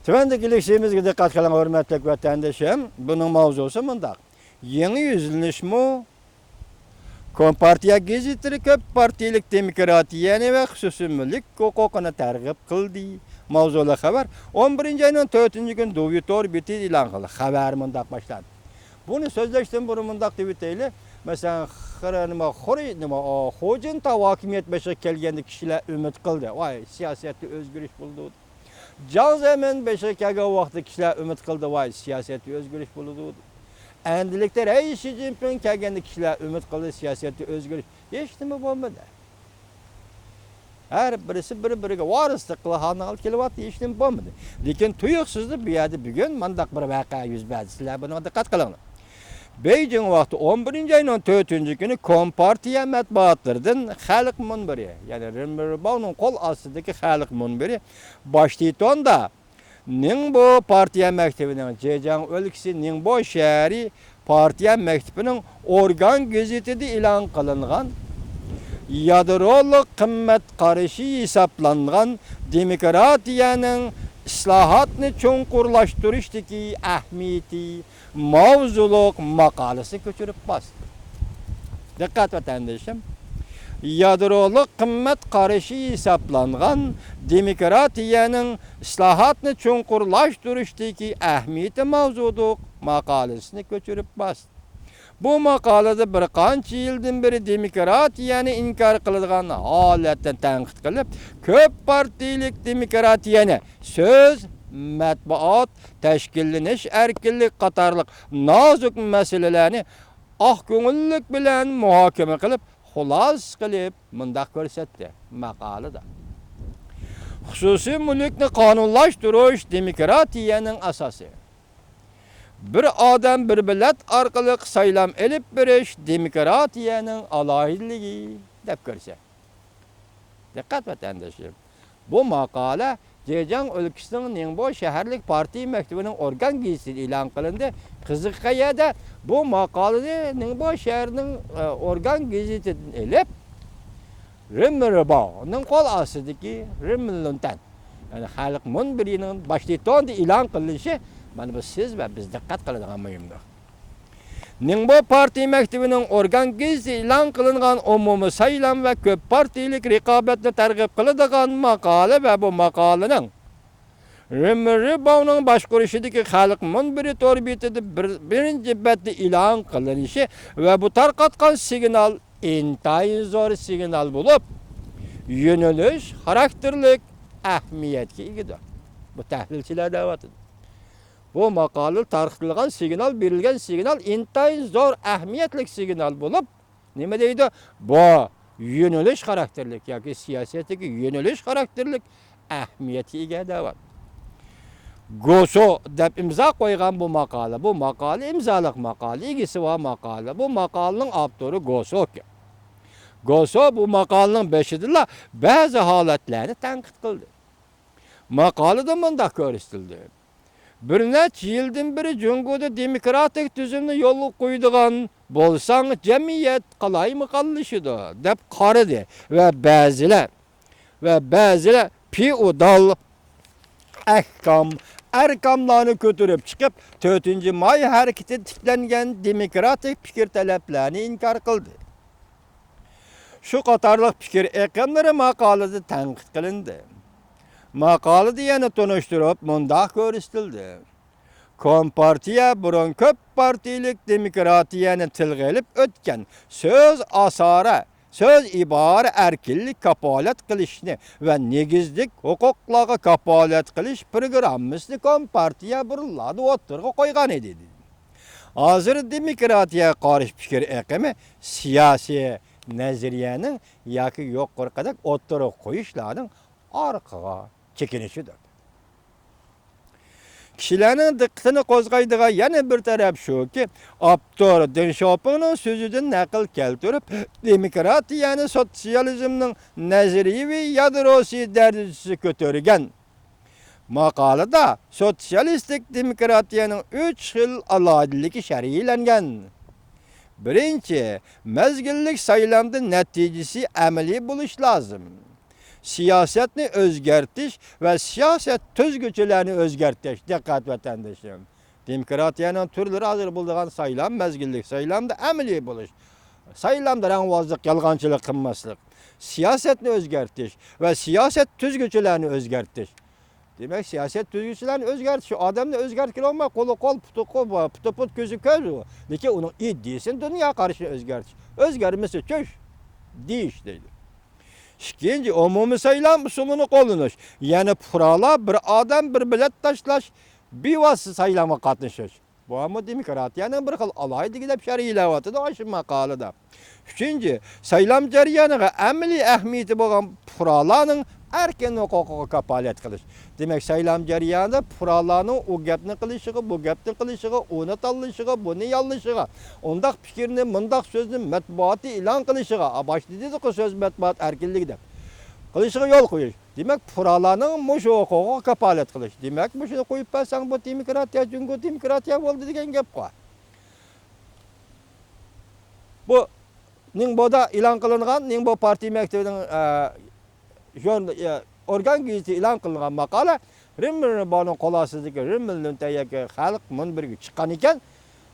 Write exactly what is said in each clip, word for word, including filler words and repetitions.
تۆۋەندىكى لېكسىيەمىزگە دىققەت قىلىڭ، ھۆرمەتلىك ۋەتەندىشىم. بۇنىڭ ماۋزۇسى مۇنداق. يېڭى يۈزلىنىشمۇ كومپارتىيە گېزىتىدە كۆپ پارتىيەلىك دېموكراتىيەنى ۋە خۇسۇسىي مۈلۈك ھوقۇقىنى تەرغىب قىلدى. ماۋزۇلۇق خەۋەر ئون بىرىنچى ئاينىڭ تۆتىنچى كۈنى دۇۋى تور بېتىدە ئېلان قىلدى. خەۋەر مۇنداق باشلاندى. بۇنى سۆزلەشتىن بۇرۇن مۇنداق دېيىۋېتەيلى. مەسىلەن، خىرە نېمە، خورى نېمە، ئا، خۇجىنتاۋ ھاكىمىيەت بېشىغا كەلگەندە كىشىلەر ئۈمىد قىلدى. ۋاي، سىياسەتتە ئۆزگىرىش بولىدۇ. جاڭ زېمىن بېشىغا كەلگەن ۋاقىتتا كىشىلەر ئۈمىد قىلدى، ۋاي، سىياسەتتە ئۆزگىرىش بولىدۇ. ئەمدىلىكتە رەئىس شى جىنپىڭ كەلگەندە كىشىلەر ئۈمىد قىلدى، سىياسەتتە ئۆزگىرىش. ھېچنېمە بولمىدى. ھەر بىرسى بىر-بىرىگە ۋارىسلىق قىلىدىغان ھالغا كېلىۋاتتى، ھېچنېمە بولمىدى. لېكىن تۇيۇقسىزلا بۇ يەردە بۈگۈن مۇنداق بىر ۋەقە يۈز بەردى. سىلەر بۇنىڭغا دىققەت قىلىڭلار. بېيجىڭ ۋاقتى ئون بىرىنچى ئاينىڭ تۆتىنچى كۈنى كومپارتىيە مەتبۇئاتلىرىدىن خەلق مۇنبىرى، يەنى رېنمېنباۋنىڭ قول ئاستىدىكى خەلق مۇنبىرى باشتىتوندا نىڭبو پارتىيە مەكتىپىنىڭ، جېجياڭ ئۆلكىسى نىڭبو شەھىرى پارتىيە مەكتىپىنىڭ ئورگان گېزىتىدە ئېلان قىلىنغان يادرولۇق قىممەت قارىشى ھېسابلانغان دېموكراتىيەنىڭ ئىسلاھاتنى چوڭقۇرلاشتۇرۇشتىكى ئەھمىيىتى ماۋزۇلۇق ماقالىسىنى كۆچۈرۈپ باستى. دىققەت، ۋەتەندىشىم! يادرولۇق قىممەت قارىشى ھېسابلانغان دېموكراتىيەنىڭ ئىسلاھاتنى چوڭقۇرلاشتۇرۇشتىكى ئەھمىيىتى ماۋزۇلۇق ماقالىسىنى كۆچۈرۈپ باستى. بۇ ماقالىدە بىر قانچە يىلدىن بېرى دېموكراتىيەنى ئىنكار قىلىدىغان ھالەتنى تەنقىد قىلىپ، كۆپ پارتىيىلىك دېموكراتىيەنى سۆز، مەتبۇئات، تەشكىللىنىش ئەركىنلىكى قاتارلىق نازۇك مەسىلىلەرنى ئاق كۆڭۈللۈك بىلەن مۇھاكىمە قىلىپ، خۇلاسە قىلىپ مۇنداق كۆرسەتتى ماقالىدا. خۇسۇسىي مۈلۈكنى قانۇنلاشتۇرۇش دېموكراتىيەنىڭ ئاساسى. بىر ئادەم، بىر بېلەت ئارقىلىق سايلام ئېلىپ بېرىش دېموكراتىيەنىڭ ئالاھىدىلىكى، دەپ كۆرسەتتى. دىققەت، ۋەتەنداشلىرىم! بۇ ماقالە جېجياڭ ئۆلكىسىنىڭ نىڭبو شەھەرلىك پارتىيە مەكتىۋىنىڭ ئورگان گېزىتىدە ئېلان قىلىندى. قىزىققان يەردە، بۇ ماقالىنى نىڭبو شەھىرىنىڭ، ئە، ئورگان گېزىتىدىن ئېلىپ، رېنمېنباۋنىڭ قول ئاستىدىكى رېنمېنلۈنتەن، يەنى خەلق مۇنبىرىنىڭ باشتىتوندا ئېلان قىلىنىشى، مانا بۇ سىز ۋە بىز دىققەت قىلىدىغان مۇھىمدۇر. نىڭبو پارتىيە مەكتىۋىنىڭ ئورگان گېزىتى ئېلان قىلىنغان ئومۇمىي سايلام ۋە كۆپ پارتىيىلىك رىقابەتنى تەرغىب قىلىدىغان ماقالە ۋە بۇ ماقالىنىڭ رېنمېنباۋنىڭ باشقۇرۇشىدىكى خەلق مۇنبىرى تور بېتىدە بىر، بىرىنچى بەتتە ئېلان قىلىنىشى ۋە بۇ تارقاتقان سىگنال ئىنتايىن زور سىگنال بولۇپ، يۆنىلىش خاراكتېرلىك ئەھمىيەتكە ئىگىدۇر. بۇ تەھلىلچىلەر دەۋاتىدۇ. بۇ ماقالىدە تارقىتىلغان سىگنال، بېرىلگەن سىگنال ئىنتايىن زور ئەھمىيەتلىك سىگنال بولۇپ، نېمە دەيدۇ؟ بۇ يۆنىلىش خاراكتېرلىك ياكى سىياسەتتىكى يۆنىلىش خاراكتېرلىك ئەھمىيەتكە ئىگە دەۋاتىدۇ. گوسو دەپ ئىمزا قويغان بۇ ماقالە، بۇ ماقالە ئىمزالىق ماقالە، ئىگىسى بار ماقالە. بۇ ماقالىنىڭ ئاپتورى گوسو ئىكەن. گوسو بۇ ماقالىنىڭ بېشىدىلا بەزى ھالەتلەرنى تەنقىد قىلدى. ماقالىدە مۇنداق كۆرسىتىلدى. بىر نەچچە يىلدىن بېرى جۇڭگودا دېموكراتىك تۈزۈمنى يولغا قويىدىغان بولساڭ، جەمئىيەت قالايمىقانلىشىدۇ، دەپ قارىدى ۋە بەزىلەر، ۋە بەزىلەر فېئودال ئەھكام، ئەركانلارنى كۆتۈرۈپ چىقىپ، تۆتىنچى ماي ھەرىكىتى تىكلەنگەن دېموكراتىك پىكىر تەلەپلەرنى ئىنكار قىلدى. شۇ قاتارلىق پىكىر ئېقىملىرى ماقالىدە تەنقىد قىلىندى. ماقالىدە يەنە تونۇشتۇرۇپ مۇنداق كۆرسىتىلدى. كومپارتىيە بۇرۇن كۆپ پارتىيىلىك دېموكراتىيەنى تىلغا ئېلىپ ئۆتكەن سۆز ئاسارە، سۆز ئىبارە ئەركىنلىك كاپالەت قىلىشنى ۋە نېگىزلىك ھوقۇقلارغا كاپالەت قىلىش پىروگراممىسىنى كومپارتىيە بۇرۇنلاردا ئوتتۇرىغا قويغان ئىدى. ھازىر دېموكراتىيەگە قارشى پىكىر ئېقىمى سىياسىي نەزەرىيەنىڭ ياكى يۇقىرىقىدەك ئوتتۇرىغا قويۇشلارنىڭ ئارقىغا چېكىنىشىدۇر. كىشىلەرنىڭ دىققىتىنى قوزغايدىغان يەنە بىر تەرەپ شۇكى، ئاپتور دېڭ شياۋپىڭنىڭ سۆزىدىن نەقىل كەلتۈرۈپ، دېموكراتىيەنى سوتسىيالىزمنىڭ نەزەرىيىۋى يادروسى دەرىجىسىگە كۆتۈرگەن. ماقالىدا سوتسىيالىستىك دېموكراتىيەنىڭ ئۈچ خىل ئالاھىدىلىكى شەرھلەنگەن. بىرىنچى، مەزگىللىك سايلامدا نەتىجىسى ئەمەلىي بولۇشى لازىم. سىياسەتنى ئۆزگەرتىش ۋە سىياسەت تۈزگۈچىلەرنى ئۆزگەرتىش. دىققەت، ۋەتەندىشىم! دېموكراتىيەنىڭ تۈرلىرى ھازىر بولىدىغان سايلام، مەزگىللىك سايلامدا ئەمەلىي بولۇش، سايلامدا رەڭۋازلىق، يالغانچىلىق قىلماسلىق، سىياسەتنى ئۆزگەرتىش ۋە سىياسەت تۈزگۈچىلەرنى ئۆزگەرتىش. دېمەك، سىياسەت تۈزگۈچىلەرنى ئۆزگەرتىش، شۇ ئادەمنى ئۆزگەرتكىلى بولماي، قولى قول، پۇتى پۇت، پۇتى پۇت، كۆزى كۆز، لېكىن ئۇنىڭ ئىدىيىسىنى، دۇنيا قارىشىنى ئۆزگەرتىش. ئۆزگەرمىسە چۈش دېيىش دەيدۇ. ئىككىنچى، ئومۇمىي سايلام ئۇسۇلىنى قوللىنىش، يەنى پۇقرالار بىر ئادەم بىر بېلەت تاشلاش، بىۋاسىتە سايلامغا قاتنىشىش. بۇمۇ دېموكراتىيەنىڭ بىر خىل ئالاھىدىلىكى دەپ شەرھلەۋاتىدۇ ئاشۇ ماقالىدا. ئۈچىنچى، سايلام جەريانىغا ئەمەلىي ئەھمىيىتى بولغان پۇقرالارنىڭ ئەركىن ھوقۇقىغا كاپالەت قىلىش. دېمەك، سايلام جەريانىدا پۇقرالارنىڭ ئۇ گەپنى قىلىشىغا، بۇ گەپنى قىلىشىغا، ئۇنى تاللىشىغا، بۇنى ياللىشىغا، ئۇنداق پىكىرنى، مۇنداق سۆزنى مەتبۇئاتتا ئېلان قىلىشىغا، باشتا دېدۇققۇ، سۆز مەتبۇئات ئەركىنلىكى دەپ، قىلىشىغا يول قويۇش. دېمەك، پۇقرالارنىڭ مۇشۇ ھوقۇقىغا كاپالەت قىلىش. دېمەك، مۇشۇنى قويۇپ بەرسەڭ، بۇ دېموكراتىيە، جۇڭگو دېموكراتىيە بولدى دېگەن گەپقۇ. بۇ نىڭبودا ئېلان قىلىنغان، نىڭبو پارتىيە مەكتىۋىنىڭ، ئە، ژۇرن-، ئە، ئورگان گېزىتى ئېلان قىلىنغان ماقالە، رېنبېرنىڭ قول ئاستىدىكى رېنبېرنىڭ تەيياركى خەلق مۇنبىرىگە چىققان ئىكەن.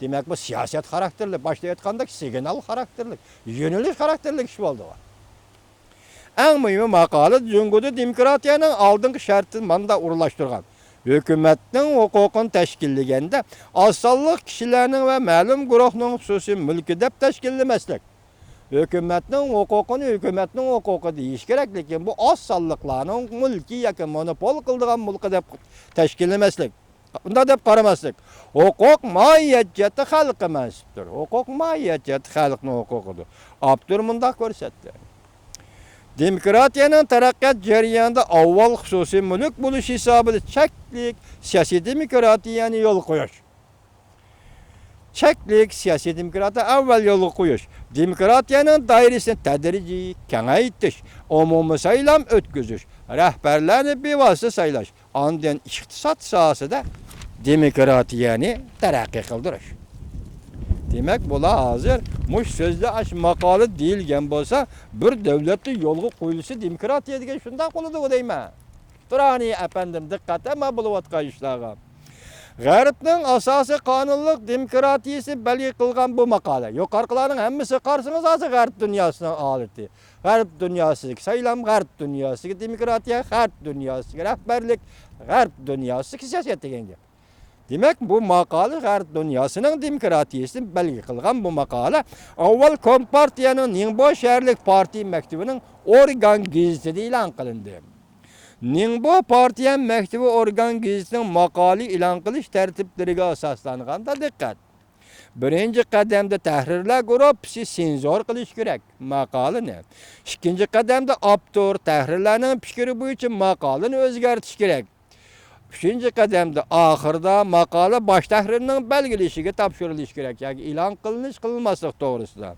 دېمەك، بۇ سىياسەت خاراكتېرلىك، باشتا ئېيتقاندەك سىگنال خاراكتېرلىك، يۆنىلىش خاراكتېرلىك ئىش بولدى. ئەڭ مۇھىمى، ماقالىدە جۇڭگودا دېموكراتىيەنىڭ ئالدىنقى شەرتىنى ماندا ئورۇنلاشتۇرغان. ھۆكۈمەتنىڭ ھوقۇقىنى تەشكىللىگەندە، ئاز سانلىق كىشىلەرنىڭ ۋە مەلۇم گۇرۇھنىڭ خۇسۇسىي مۈلكى دەپ تەشكىللىمەسلىك. ھۆكۈمەتنىڭ ھوقۇقىنى ھۆكۈمەتنىڭ ھوقۇقى دېيىش كېرەك، لېكىن بۇ ئاز سانلىقلارنىڭ مۈلكى ياكى مونوپول قىلىدىغان مۇلكى دەپ تەشكىللىمەسلىك. ئۇنداق دەپ قارىماسلىق. ھوقۇق ماھىيەت جەھەتتە خەلققە مەنسۇپتۇر. ھوقۇق ماھىيەت جەھەتتە خەلقنىڭ ھوقۇقىدۇر. ئاپتور مۇنداق كۆرسەتتى. دېموكراتىيەنىڭ تەرەققىيات جەريانىدا ئاۋۋال خۇسۇسىي مۈلۈك بولۇش ھېسابىدا چەكلىك سىياسىي دېموكراتىيەنى يولغا قويۇش. چەكلىك سىياسىي دېموكراتىيە ئەۋۋەل يولغا قويۇش، دېموكراتىيەنىڭ دائىرىسىنى تەدرىجىي كېڭەيتىش، ئومۇمىي سايلام ئۆتكۈزۈش، رەھبەرلەرنى بىۋاسىتە سايلاش، ئاندىن ئىقتىساد ساھەسىدە دېموكراتىيەنى تەرەققىي قىلدۇرۇش. دېمەك، بۇلار ھازىر مۇشۇ سۆزلەر ئاشۇ ماقالىدە دېيىلگەن بولسا، بىر دۆلەتتە يولغا قويۇلسا دېموكراتىيە دېگەن شۇنداق بولىدۇ دەيمەن. تۇرانى ئەپەندىم، دىققەت ئەمما بولۇۋاتقان ئىشلارغا. غەربنىڭ ئاساسىي قانۇنلۇق دېموكراتىيىسى بەلگە قىلغان بۇ ماقالە، يۇقىرىقىلارنىڭ ھەممىسىگە قارىسىڭىز، ھازىر غەرب دۇنياسىنىڭ ھالىتى. غەرب دۇنياسىدىكى سايلام، غەرب دۇنياسىدىكى دېموكراتىيە، غەرب دۇنياسىدىكى رەھبەرلىك، غەرب دۇنياسىدىكى سىياسەت دېگەن گەپ. دېمەك، بۇ ماقالە غەرب دۇنياسىنىڭ دېموكراتىيىسىنى بەلگە قىلغان بۇ ماقالە ئاۋۋال كومپارتىيەنىڭ نىڭبو شەھەرلىك پارتىيە مەكتىۋىنىڭ ئورگان گېزىتىدە ئېلان قىلىندى. نىڭبو پارتىيە مەكتىۋى ئورگان گېزىتىنىڭ ماقالە ئېلان قىلىش تەرتىپلىرىگە ئاساسلانغاندا دىققەت. بىرىنچى قەدەمدە تەھرىرلەر گۇرۇپپىسى سېنزور قىلىش كېرەك ماقالىنى. ئىككىنچى قەدەمدە ئاپتور تەھرىرلەرنىڭ پىكرى بويىچە ماقالىنى ئۆزگەرتىش كېرەك. ئۈچىنچى قەدەمدە، ئاخىرىدا ماقالە باش تەھرىرنىڭ بەلگىلىشىگە تاپشۇرۇلۇشى كېرەك ياكى ئېلان قىلىنىش قىلىنماسلىق توغرىسىدا.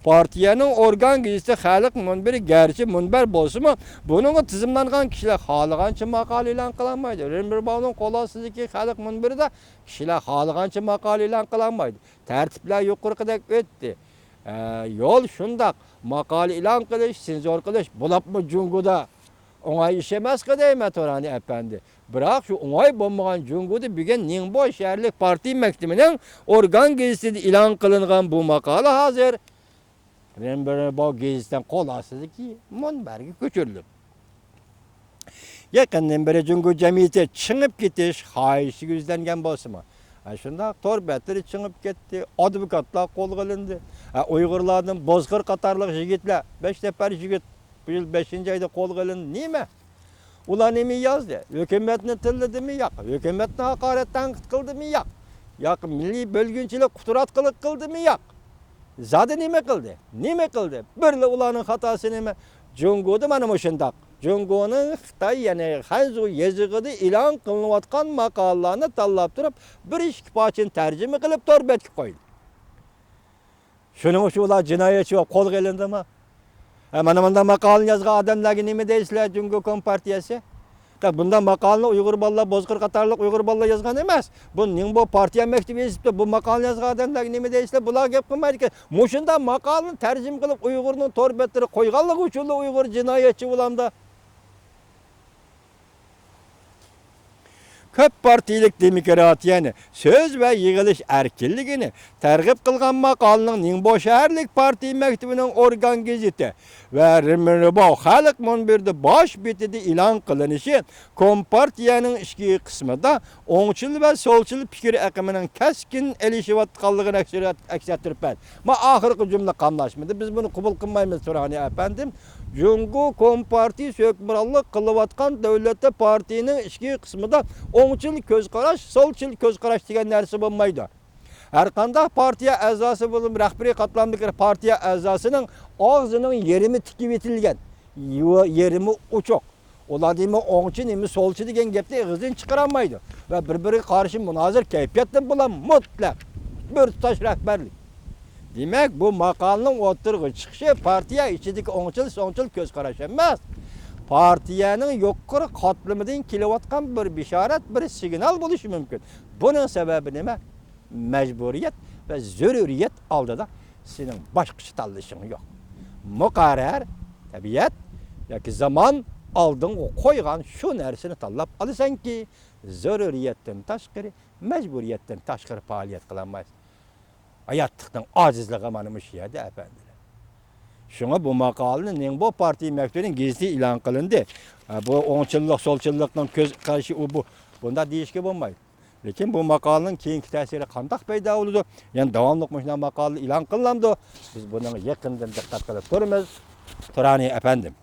پارتىيەنىڭ ئورگان گېزىتى خەلق مۇنبىرى گەرچە مۇنبەر بولسىمۇ، بۇنىڭغا تىزىملانغان كىشىلەر خالىغانچە ماقالە ئېلان قىلالمايدۇ. رېنبېرباۋنىڭ قول ئاستىدىكى خەلق مۇنبىرىدە كىشىلەر خالىغانچە ماقالە ئېلان قىلالمايدۇ. تەرتىپلەر يۇقىرىقىدەك ئۆتتى. ئە، يول شۇنداق. ماقالە ئېلان قىلىش، سېنزور قىلىش، بولۇپمۇ جۇڭگودا ئوڭاي ئىش ئەمەسقۇ دەيمەن، تۇرانى ئەپەندى. بىراق شۇ ئوڭاي بولمىغان جۇڭگودا بۈگۈن نىڭبو شەھەرلىك پارتىيە مەكتىۋىنىڭ ئورگان گېزىتىدە ئېلان قىلىنغان بۇ ماقالە ھازىر رېنبېرباۋ گېزىتىنىڭ قول ئاستىدىكى مۇنبەرگە كۆچۈرۈلۈپ. يېقىندىن بېرى جۇڭگو جەمئىيىتى چىڭىپ كېتىش خاھىشىگە يۈزلەنگەن بولسىمۇ، ھە، شۇنداق تور بەتلىرى چىڭىپ كەتتى، ئادۋوكاتلار قولغا ئېلىندى، ھە، ئۇيغۇرلاردىن بوزقىر قاتارلىق يىگىتلەر، بەش نەپەر يىگىت بۇ يىل بەشىنچى ئايدا قولغا ئېلىندى. نېمە؟ ئۇلار نېمە يازدى؟ ھۆكۈمەتنى تىللىدىمۇ ياق؟ ھۆكۈمەتنى ھاقارەت تەنقىد قىلدىمۇ ياق؟ ياكى مىللىي بۆلگۈنچىلىك قۇتراتقۇلۇق قىلدىمۇ ياق؟ زادى نېمە قىلدى؟ نېمە قىلدى؟ بىرلا ئۇلارنىڭ خاتاسى نېمە؟ جۇڭگودا مانا مۇشۇنداق. جۇڭگونىڭ خىتاي، يەنى خەنزۇ يېزىقىدا ئېلان قىلىنىۋاتقان ماقالىلارنى تاللاپ تۇرۇپ، بىر ئىككى پارچىنى تەرجىمە قىلىپ تور بەتكە قويدى. شۇنىڭ ئۈچۈن ئۇلار جىنايەتچى بولۇپ قولغا ئېلىندىمۇ؟ ھە، مانا مۇنداق ماقالىنى يازغان ئادەملەرگە نېمە دەيسىلەر، جۇڭگو كومپارتىيەسى؟ بۇنداق ماقالىنى ئۇيغۇر بالىلار، بوزقىر قاتارلىق ئۇيغۇر بالىلار يازغان ئەمەس. بۇ نىڭبو پارتىيە مەكتىۋى يېزىپتۇ. بۇ ماقالىنى يازغان ئادەملەرگە نېمە دەيسىلەر؟ بۇلار گەپ قىلمايدىكەن. مۇشۇنداق ماقالىنى تەرجىمە قىلىپ ئۇيغۇرنىڭ تور بەتلىرىگە قويغانلىقى ئۈچۈنلا ئۇيغۇر جىنايەتچى بولامدا؟ كۆپ پارتىيىلىك دېموكراتىيەنى، سۆز ۋە يىغىلىش ئەركىنلىكىنى تەرغىب قىلغان ماقالىنىڭ نىڭبو شەھەرلىك پارتىيە مەكتىپىنىڭ ئورگان گېزىتى ۋە رېمىنبو خەلق مۇنبىرىدە باش بېتىدە ئېلان قىلىنىشى كومپارتىيەنىڭ ئىچكى قىسمىدا ئوڭچىل ۋە سولچىل پىكىر ئېقىمىنىڭ كەسكىن ئېلىشىۋاتقانلىقىنى ئەكس ئەتتۈرۈپ بەردى. ما ئاخىرقى جۈملە قاملاشمىدى. بىز بۇنى قوبۇل قىلمايمىز، تۇرانى ئەپەندىم. جۇڭگو كومپارتىيىسى ھۆكۈمرانلىق قىلىۋاتقان دۆلەتتە پارتىيىنىڭ ئىچكى قىسمىدا ئوڭچىل كۆز قاراش، سولچىل كۆز قاراش دېگەن نەرسە بولمايدۇ. ھەرقانداق پارتىيە ئەزاسى بولۇپ، رەھبىرىي قاتلامدىكى پارتىيە ئەزاسىنىڭ ئاغزىنىڭ يېرىمى تىكىۋېتىلگەن، يېرىمى ئوچۇق. ئۇلار نېمە ئوڭچى، نېمە سولچى دېگەن گەپنى ئېغىزدىن چىقىرالمايدۇ. ۋە بىر-بىرىگە قارشى مۇنازىرە كەيپىياتتا بۇلار مۇتلەق بىر تۇتاش رەھبەرلىك. دېمەك، بۇ ماقالىنىڭ ئوتتۇرىغا چىقىشى پارتىيە ئىچىدىكى ئوڭچىل-سوڭچىل كۆز قاراش ئەمەس، پارتىيەنىڭ يۇقىرى قاتلىمىدىن كېلىۋاتقان بىر بېشارەت، بىر سىگنال بولۇشى مۇمكىن. بۇنىڭ سەۋەبى نېمە؟ مەجبۇرىيەت ۋە زۆرۈرىيەت ئالدىدا سېنىڭ باشقىچە تاللىشىڭ يوق. مۇقەررەر تەبىئەت ياكى زامان ئالدىڭغا قويغان شۇ نەرسىنى تاللاپ ئالىسەنكى، زۆرۈرىيەتتىن تاشقىرى، مەجبۇرىيەتتىن تاشقىرى پائالىيەت قىلالمايسەن. ھاياتلىقنىڭ ئاجىزلىقى مانا مۇشۇ يەردە، ئەپەندىلەر. شۇڭا بۇ ماقالىنى نىڭبو پارتىيە مەكتىپىنىڭ گېزىتى ئېلان قىلىندى. ھە، بۇ ئوڭچىللىق، سولچىللىقنىڭ كۆز قارىشى ئۇ بۇ، بۇنداق دېيىشكە بولمايدۇ. لېكىن بۇ ماقالىنىڭ كېيىنكى تەسىرى قانداق پەيدا بولىدۇ؟ يەنە داۋاملىق مۇشۇنداق ماقالىلەر ئېلان قىلىنامدۇ؟ بىز بۇنىڭغا يېقىندىن دىققەت قىلىپ تۇرىمىز. تۇرانى ئەپەندىم.